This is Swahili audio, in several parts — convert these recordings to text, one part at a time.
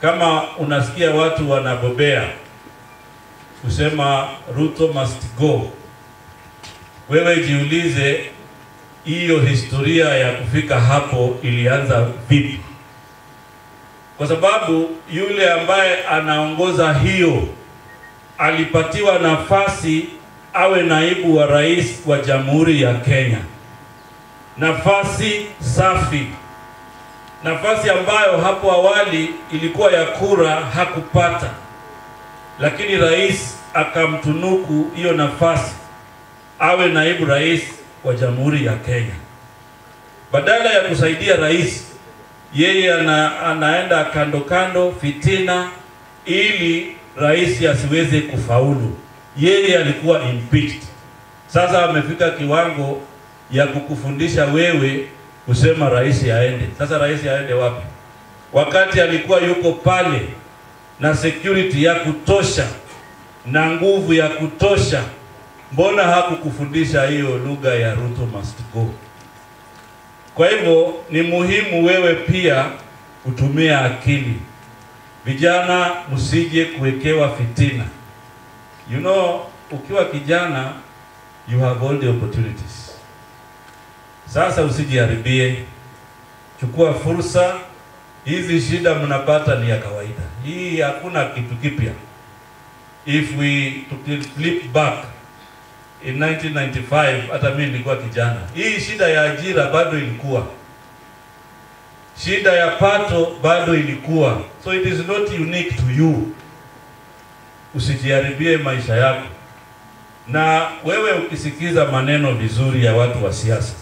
Kama unasikia watu wanabobea kusema Ruto must go, wewe jiulize hiyo historia ya kufika hapo ilianza vipi? Kwa sababu yule ambaye anaongoza hiyo alipatiwa nafasi awe naibu wa rais wa Jamhuri ya Kenya. Nafasi safi, nafasi ambayo hapo awali ilikuwa ya kura hakupata, lakini rais akamtunuku hiyo nafasi awe naibu rais wa Jamhuri ya Kenya. Badala ya kusaidia rais, yeye anaenda kando kando fitina ili rais asiweze kufaulu. Yeye alikuwa impeached. Sasa amefika kiwango ya kukufundisha wewe kusema rais aende. Sasa rais aende wapi? Wakati alikuwa yuko pale na security ya kutosha na nguvu ya kutosha, mbona hakukufundisha hiyo lugha ya Ruto must go? Kwa hivyo ni muhimu wewe pia utumie akili. Vijana, msije kuwekewa fitina. You know, ukiwa kijana you have all the opportunities. Sasa usijiharibie, chukua fursa. Hizi shida mnapata ni ya kawaida. Hii hakuna kitu kipya. If we flip back in 1995, hata mimi nilikuwa kijana. Hii shida ya ajira bado ilikuwa. Shida ya pato bado ilikuwa. So it is not unique to you. Usijiharibie maisha yako. Na wewe ukisikiza maneno vizuri ya watu wa siasa,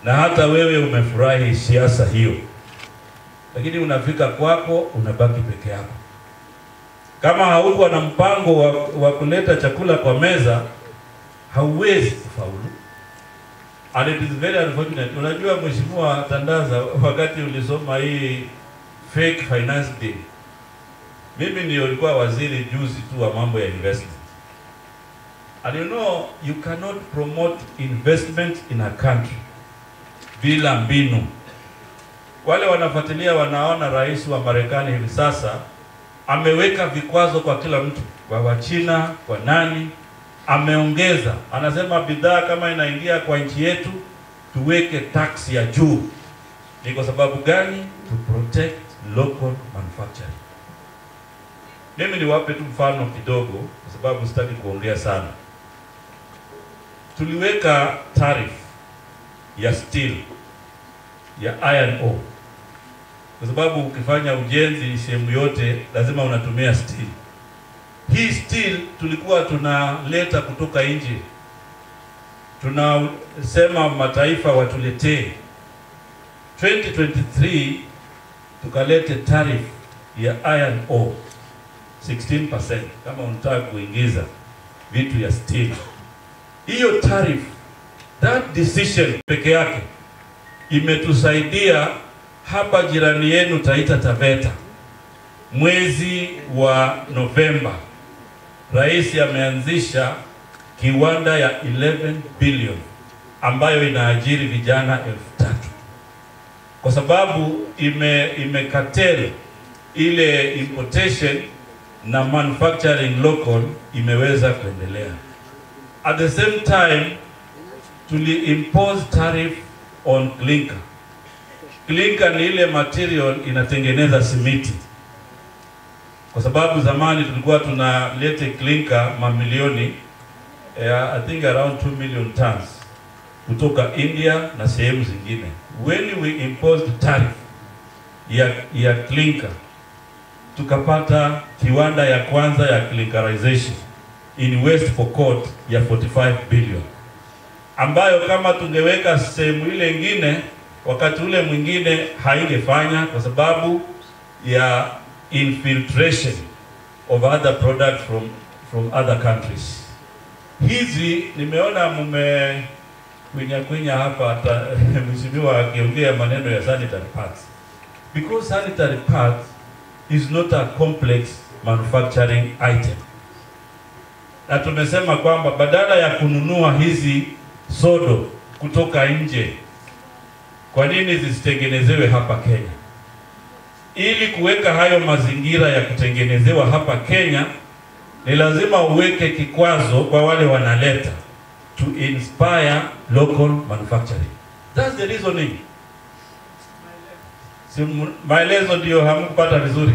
na hata wewe umefurahi siasa hiyo, lakini unafika kwako unabaki peke yako. Kama haukuwa na mpango wa kuleta chakula kwa meza, hauwezi kufaulu. And it is very unfortunate. Unajua Mheshimiwa Tandaza, wakati ulisoma hii fake finance bill, mimi ndio nilikuwa waziri juzi tu wa mambo ya investment. And you know, you cannot promote investment in a country bila mbinu. Wale wanafuatilia wanaona rais wa Marekani hivi sasa ameweka vikwazo kwa kila mtu, kwa Wachina, kwa nani, ameongeza. Anasema bidhaa kama inaingia kwa nchi yetu tuweke tax ya juu. Ni kwa sababu gani? To protect local manufacturing. Mimi niwape tu mfano kidogo kwa sababu sitaki kuongea sana. Tuliweka tariff ya steel, ya iron ore, kwa sababu ukifanya ujenzi sehemu yote lazima unatumia steel. Hii steel tulikuwa tunaleta kutoka nje, tunasema mataifa watuletee. 2023 tukalete tariff ya iron ore 16% kama unataka kuingiza vitu ya steel. Hiyo tariff, that decision peke yake imetusaidia hapa jirani yenu Taita Taveta. Mwezi wa Novemba rais ameanzisha kiwanda ya 11 billion ambayo inaajiri vijana 3,000, kwa sababu imekatel ile importation na manufacturing local imeweza kuendelea. At the same time tuli impose tariff on clinker. Clinker ni ile material inatengeneza simiti. Kwa sababu zamani tulikuwa tunalete clinker mamilioni, I think around 2 million tons kutoka India na sehemu zingine. When we imposed tariff ya clinker, tukapata kiwanda ya kwanza ya clinkerization in West Pokot ya 45 billion, ambayo kama tungeweka sehemu ile ingine wakati ule mwingine haingefanya kwa sababu ya infiltration of other products from other countries. Hizi nimeona mume kwinya hapa hata mheshimiwa akiongea maneno ya sanitary pads. Because sanitary pads is not a complex manufacturing item. Na tumesema kwamba badala ya kununua hizi sodo kutoka nje, kwa nini zisitengenezewe hapa Kenya? Ili kuweka hayo mazingira ya kutengenezewa hapa Kenya, ni lazima uweke kikwazo kwa wale wanaleta, to inspire local manufacturing. That's the reasoning. Si maelezo ndio hamkupata vizuri.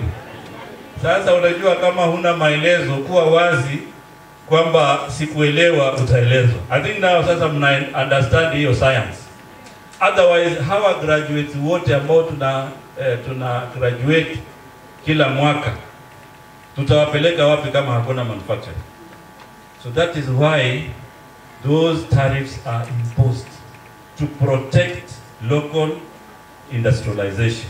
Sasa unajua kama huna maelezo, kuwa wazi kwamba sikuelewa, utaelezwa. I think now sasa mna understand hiyo science. Otherwise hawa graduates wote ambao tuna graduate kila mwaka, tutawapeleka wapi kama hakuna manufacturing? So that is why those tariffs are imposed, to protect local industrialization.